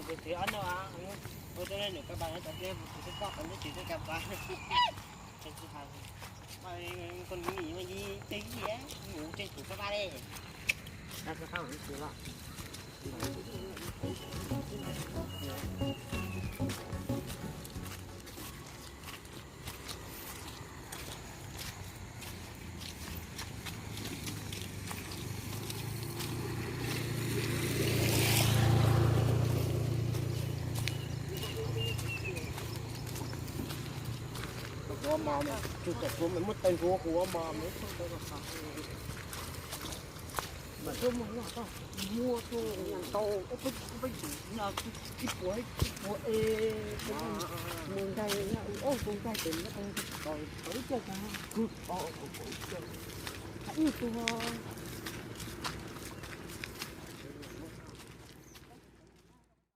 Kuv twv ob no, ua rau nws kab pas no tom ntej, kuv twv koj koj, kuv twv koj kab pas. Ces tsis hais, koj nim yog ib tug yig, mus tseem tus koj pab li. Ua mov, tsuas kom tsuav me muab tawg ntsuav kuv ua mov me. Mas tuaj muag noj tau, muag tuaj ntau, peb peb tus no ib puas ib puas es, mus ncaig, ua tus ncaig tes no, tau ib co, ib co, ib tug.